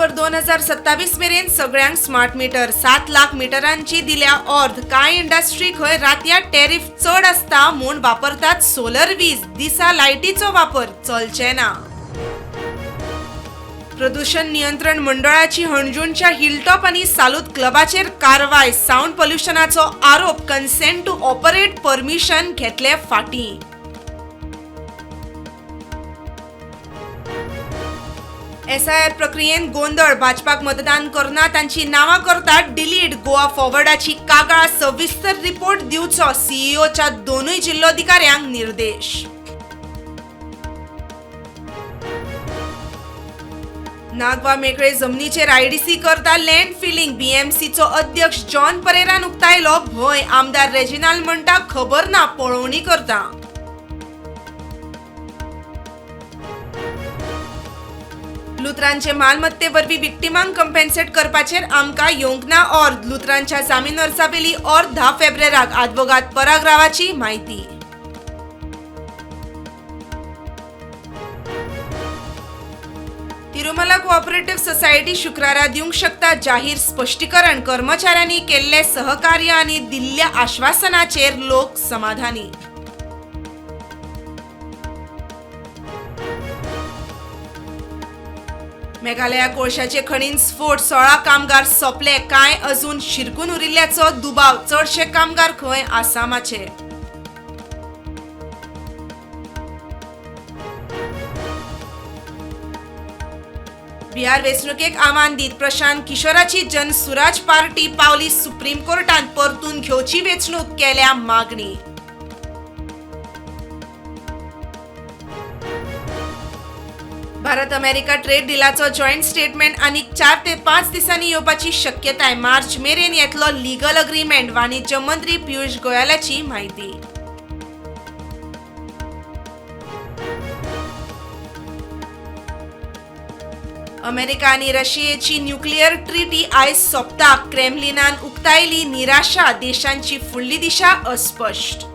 ऑक्टोबर 2027 मेरेन सगळ्यांक smart meter, 7 lakh मिटरांची दिल्या ऑर्द। कांय इंडस्ट्री खंय रातया टॅरिफ चड आसता म्हूण वापरतात सोलर वीज, दिसा लायटीचो वापर चलचे ना। प्रदूषण नियंत्रण मंडळाची हणजूणच्या हिलटॉप आनी सालूद क्लबाचेर कारवाय, सावंड पोल्युशनाचो आरोप, कन्सेंट टू ऑपरेट परमिशन घेतले फाटीं। एसआयआर प्रक्रियेन गोंदळ, भाजपाक मतदान करना तांची नांवां करतात डिलीट। गोवा फॉरवर्डाची कागाळ, सविस्तर रिपोर्ट दिवचो, सीईओच्या दोनूय जिल्लोधिकाऱ्यांक निर्देश। नागवा मेकळे जमनीचेर आयडीसी करता लँड फिलिंग, बीएमसीचो अध्यक्ष जॉन परेरान उक्तायलो भंय, आमदार रेजिनाल्ड म्हणटा खबर ना, पळोवणी करता। लुथरांचे मालमत्ते वरवीं विक्टिमांक कंपेन्सेट करपाचेर आमकां येवंक ना ऑर्द, लुथरांच्या जामीन अर्जावेली ऑर्द 10 फेब्रुवाराक, आदवोगाद पराग रावाची म्हायती। तिरुमला कोऑपरेटिव्ह सोसायटी शुक्रारा दिवंक शकता जाहीर स्पश्टीकरण, कर्मचाऱ्यांनी केल्ले सहकार्य आनी दिल्ल्या आश्वासनाचेर लोक समाधानी। मेघालया कोळशाचे खणीन स्फोट, 16 कामगार सोंपले, कांय अजून शिरकून उरिल्ल्याचो दुबाव, चडशे कामगार खंय आसामाचे। बिहार वेंचणुकेक आव्हान दीत प्रशांत किशोराची जन सुराज पार्टी पावली सुप्रीम कोर्टांत, परतून घेवची वेंचणूक केल्या मागणी। भारत अमेरिका ट्रेड डिलाचो जॉयंट स्टेटमेंट आनीक 4 ते 5 दिसांनी येवपाची शक्यताय, मार्च मेरेन येतलो लिगल अग्रीमेंट, वाणिज्य मंत्री पियुष गोयलाची म्हायती। अमेरिका आनी रशियेची न्युक्लियर ट्रिटी आयज सोंपता, क्रेमलिनान उक्तायली निराशा, देशांची फुडली दिशा अस्पश्ट।